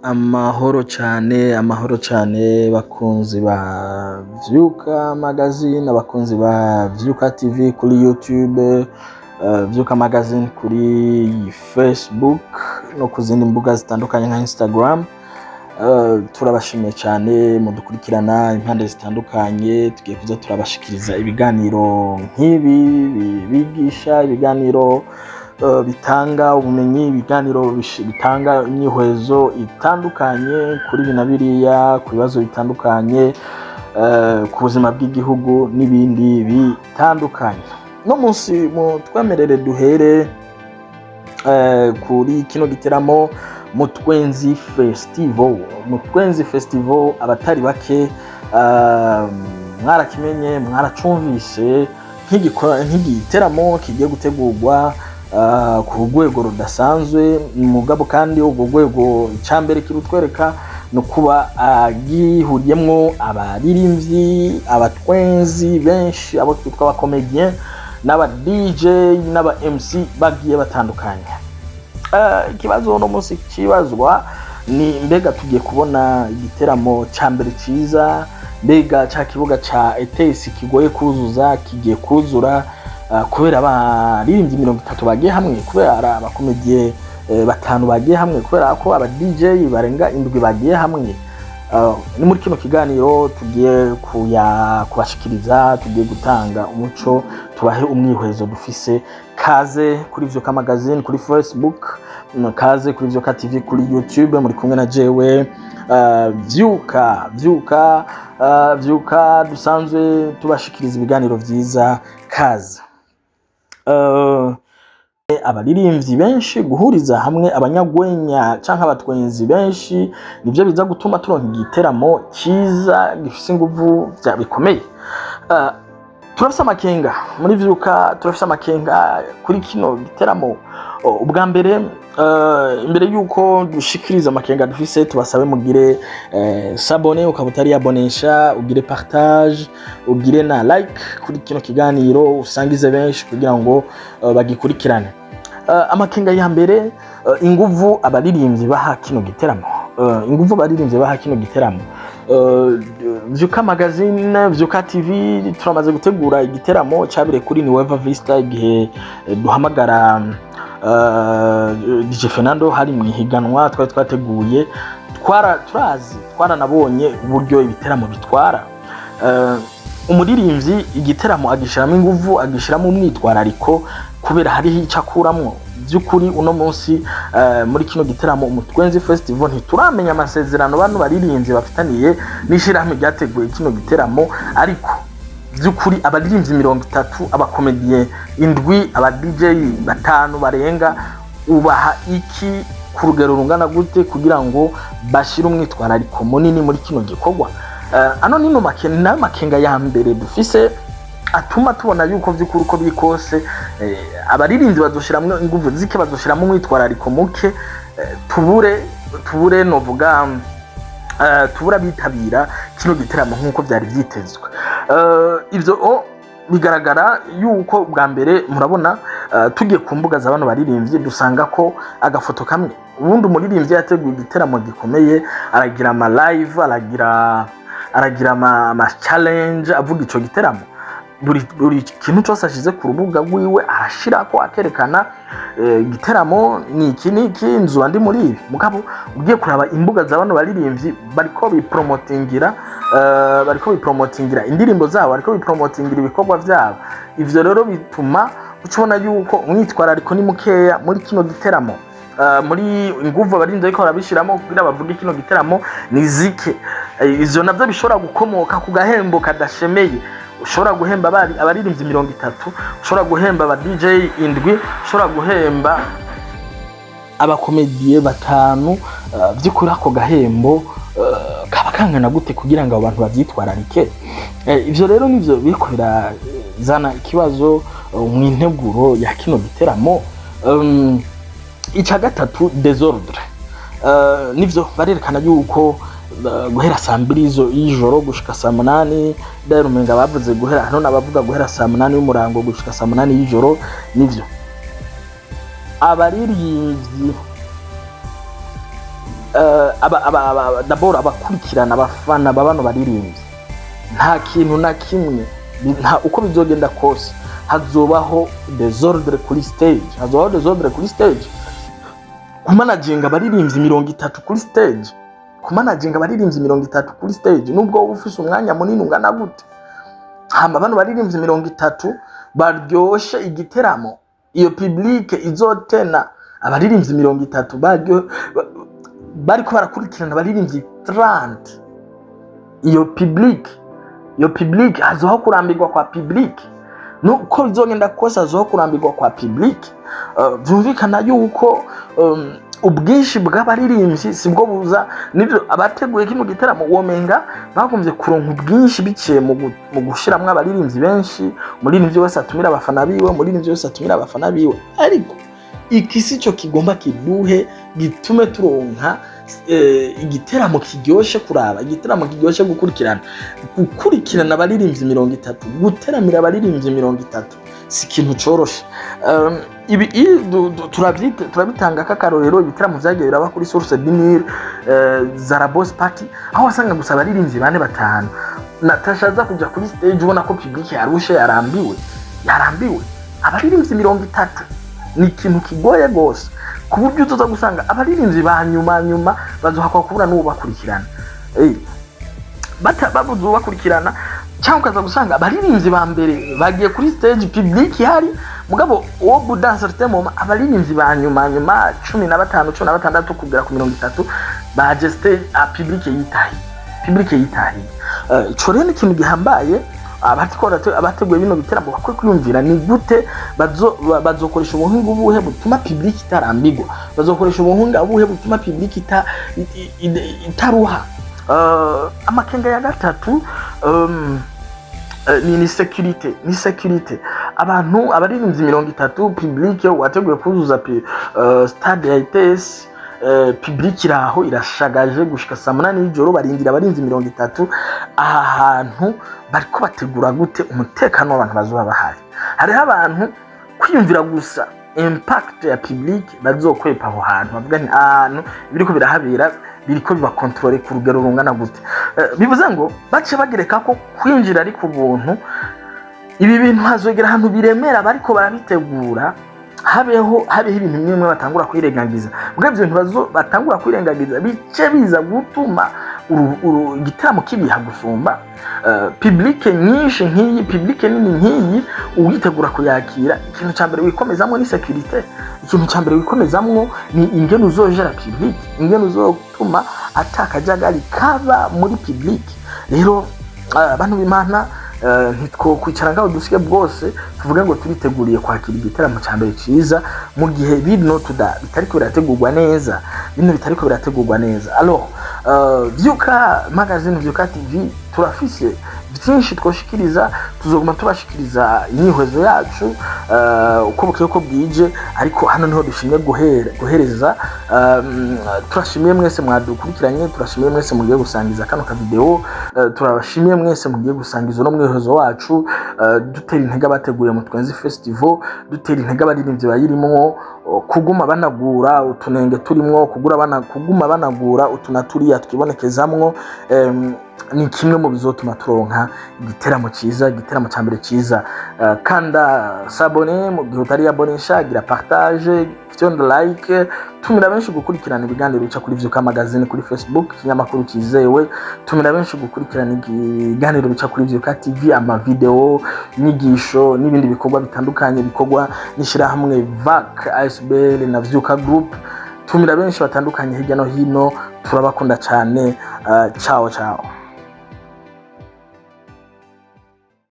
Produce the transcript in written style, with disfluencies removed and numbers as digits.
Amahoro cane, amahoro cane bakunzi ba Vyuka Magazine, abakunzi ba Vyuka TV kuri YouTube, Vyuka Magazine kuri Facebook no ku zindi mbuga zitandukanye nka Instagram. Turabashimiye cane mudukurikirana impande zitandukanye. Tugiye kuza turabashikiriza ibiganiro nk'ibi bibigisha, ibiganiro bitanga ubumenyi, ibiganiro bitanga imyihwezo itandukanye kuri ibi na biriya, ku bibazo bitandukanye, ku buzima bw'igihugu n'ibindi bitandukanye. No munsi mutwemerere duhere kuri kino giteramo Mutwenzi Festival. Mutwenzi Festival, abatari bake mwarakimenye, mwaracumvise nk'igiteramo kigiye gutegurwa ku rwego rudasanzwe. Mugabo kandi urwo rwego, icambere kirutwereka ni ukuba gihuriyemwo abaririmbyi, abatwenzi benshi, abo twitwa abacomédien, n'aba DJ n'aba MC bagiye batandukanye. Ikibazo uno munsi kibazwa ni: mbega tugiye kubona igiteramo ca mbere ciza? Mbega ca kibuga ca ETS kigoye kuzuza kigiye kuzura kubera abaririmbyi 30 bagiye hamwe, kubera abacomédien batanu bagiye hamwe, kubera ko aba DJ barenga indwi bagiye hamwe? Ni muri kino kiganiro tugiye kuya kubashikiriza, tugiye gutanga umuco, tubahe umwihwezo dufise. Kaze kuri Vyuka Magazine kuri Facebook, kaze kuri Vyuka TV kuri YouTube. Muri kumwe na jewe Vyuka, Vyuka, Vyuka dusanzwe tubashikiriza ibiganiro vyiza. Kaze. Abaririmbyi benshi, guhuriza hamwe abanyagwenya canke abatwenzi benshi, nivyo biza gutuma turonka igiteramo ciza gifise inguvu vya bikomeye. Turafise amakenga muri Vyuka, turafise amakenga kuri kino giteramo. Ubwa mbere, imbere yuko dushikiriza amakenga dufise, tubasabe mugire s'abonner ukaba utari yabonesha, ugire partage, ugire na like kuri kino kiganiro, usangize benshi kugira ngo bagikurikirane. Amakenga ya mbere, inguvu abaririmbyi baha kino giteramo, inguvu abaririmbyi baha kino giteramo. Vyuka Magazine, Vyuka TV turamaze gutegura igiteramo cabire kuri Nueva Vista igihe duhamagara DJ Fernando, hari mu ihiganwa twari twateguye. Twara turazi, twaranabonye uburyo ibiteramo bitwara. Umuririmbyi igiteramo agishiramo inguvu, agishiramo umwitwarariko, kubera hariho icyo akuramwo by'ukuri. Uno munsi muri kino giteramo Umutwenzi Festival ntituramenya amasezerano bano baririmbyi bafitaniye n'ishirahamwe ryateguye kino giteramo, ariko by'ukuri abaririmbyi 30, abacomédien indwi, aba DJ batanu barenga, ubaha iki ku rugero rungana gute kugira ngo bashire umwitwarariko munini muri kino gikorwa? Ano nino makenga ya mbere dufise atuma tubona yuko vy'ukuri uko biri kose abaririmbyi bazoshiramwo inguvu zike, bazoshiramwo umwitwarariko muke, tubure novuga tubura bitabira kino giteramo nk'uko vyari vyitezwe. Ivyo bigaragara yuko bwa mbere murabona, tugiye ku mbuga za bano baririmbyi dusanga ko agafoto kamwe. Ubundi umuririmbyi yateguye igiteramo gikomeye aragira ama live, aragira ama challenge avuga ico giteramo. Buri kintu cyose ashize ku rubuga rwiwe arashirako akerekana igiteramo ni iki n'iki, nzuba ndi muri ibi. Mugabo ugiye kuraba imbuga za bano baririmbyi, bariko bipromotingira indirimbo zabo, bariko bipromotingira ibikorwa vyabo. Ivyo rero bituma uca ubona yuko umwitwarariko ni mukeya muri kino giteramo. Muri inguvu abarinzi bariko barabishiramo kugira bavuge kino giteramo ni zike. Ivyo navyo bishobora gukomoka ku gahembo kadashemeye. Ushobora guhemba abaririmbyi 30, ushobora guhemba aba DJ indwi, ushobora guhemba abacomédien batanu, vy'ukuri ako gahembo kaba kangana gute kugira ngo abo bantu bavyitwararike? Ivyo rero nivyo biriko birazana ikibazo mu integuro ya kino giteramo. Ica gatatu, désordre. Nivyo barerekana yuko guhera saa 2 y'ijoro gushika saa 8 dahera, umenga bavuze guhera hano n'abavuga guhera saa 8 y'umurango gushika saa 8 y'ijoro. Nivyo, abaririmbyi D'abord abakurikirana, abafana ba bano baririmbyi, nta kintu na kimwe, nta uko bizogenda kose hazobaho désordre kuri stage, hazobaho désordre kuri stage. Kumanaginga abaririmbyi 30 kuri stage, kumanaginga abaririmbyi 30 kuri stage, nubwo wowe ufise umwanya munini ungana gute, hama bano baririmbyi 30 baryoshe igiteramo, iyo public izotena abaririmbyi 30 bariko barakurikirana abaririmbyi 30, iyo public hazoho kurambirwa kwa public. Nuko bizogenda kose hazoho kurambirwa kwa public. Vyumvikana yuko ubwinshi bw'abaririmbyi sibwo buza. Nivyo, abateguye kino giteramo womenga bagomvye kuronka ubwinshi biciye mu gushiramwo abaririmbyi benshi, umuririmbyi wese atumira abafana biwe, umuririmbyi wese atumira abafana biwe. Ariko iki si cyo kigomba kiduhe gitume turonka igiteramo kiryoshe kuraba, igiteramo kiryoshe gukurikirana. Gukurikirana abaririmbyi 30, guteramira abaririmbyi 30 si ikintu coroshe. Ibi turabitanga k'akarorero ibiteramo vyagiye biraba kuri Source du Nil, Zarabos Party, aho wasanga gusa abaririmbyi bane, batanu. Natasha aza kuja kuri stage ubona ko public yarushe, yarambiwe, yarambiwe. Abaririmbyi 30 ni ikintu kigoye gose, ku buryo uzoza gusanga abaririmbyi ba nyuma nyuma bazohakwa kubura n'uwo bakurikirana. Babuze ubakurikirana, cyangwa ukaza gusanga abaririmbyi ba mbere bagiye kuri stage, public ihari, mugabo au bout d'un certain moment abaririmbyi ba nyuma nyuma 15, 16 kugera ku 30 baje stage, a public yitahiye, public yitahiye. Ico rero ni ikintu gihambaye. Abateguye bino biteramo bakwiye kwiyumvira ni gute bazokoresha ubuhinga ubuhe butuma public itarambigwa, bazokoresha ubuhinga ubuhe butuma public itaruha. Amakenga ya gatatu ni sécurité, ni sécurité. Abantu, abaririmbyi 30, public wateguye kuzuza stade ya ITS, public iraho irashagaje gushika saa 8 y'ijoro, barindira abarinzi 30. Aha hantu bariko bategura gute umutekano w'abantu bazoba bahari? Hariho abantu kwiyumvira gusa impact ya public bazokwepa aho hantu, bavuga nti ahantu ibiriko birahabera biriko biba contrôlé ku rugero rungana gute? Bivuze ngo bace bagereka ko kwinjira ari ku buntu. Ibi bintu hazogera ahantu biremera bariko barabitegura, habeho ibintu bimwe bimwe batangura kwirengagiza. Mbwa ivyo bintu batangura kwirengagiza bice biza gutuma igitaramo kibiha gusumba. Public nyinshi nk'iyi, public nini nk'iyi, uwitegura kuyakira, ikintu ca mbere wikomezamwo ni sécurité. Ikintu ca mbere wikomezamwo ni ingene uzojera public, ingene uzotuma ata kajagari kaba muri public. Rero abantu b'Imana, ntitwokwicara ngaho dusike bwose tuvuge ngo turiteguriye kwakira igiteramo ca mbere ciza mu gihe bino tuda bitariko birategurwa neza, bino bitariko birategurwa neza. Alors Vyuka Magazine, Vyuka TV, turafise vyinshi twoshikiriza, tuzoguma tubashikiriza imyihwezo yacu uko bukeye uko bwije. Ariko hano niho dushimye guhereza. Turashimiye mwese mwadukurikiranye, turashimiye mwese mugiye gusangiza kano ka video, turabashimiye mwese mugiye gusangiza uno mwihwezo wacu. Dutera intege abateguye mu Twenzi Festival, dutera intege abaririmbyi bayirimwo kuguma banagura utunenge turimwo, kuguma banagura utuna turiya twibonekezamwo. Ni kimwe mu bizotuma turonka igiteramo ciza, igiteramo ca mbere ciza. Kanda s'abonner mu gihe utari yabonesha, gira partage, fyonda like, tumira benshi gukurikirana ibiganiro bica kuri Vyuka Magazine kuri Facebook, ikinyamakuru cizewe. Tumira benshi gukurikirana ibiganiro bica kuri Vyuka TV, amavideo, inyigisho n'ibindi bikorwa bitandukanye bikorwa n'ishirahamwe VAC ASBL na Vyuka Group. Tumira benshi batandukanye hirya no hino. Turabakunda cyane. Ciao ciao.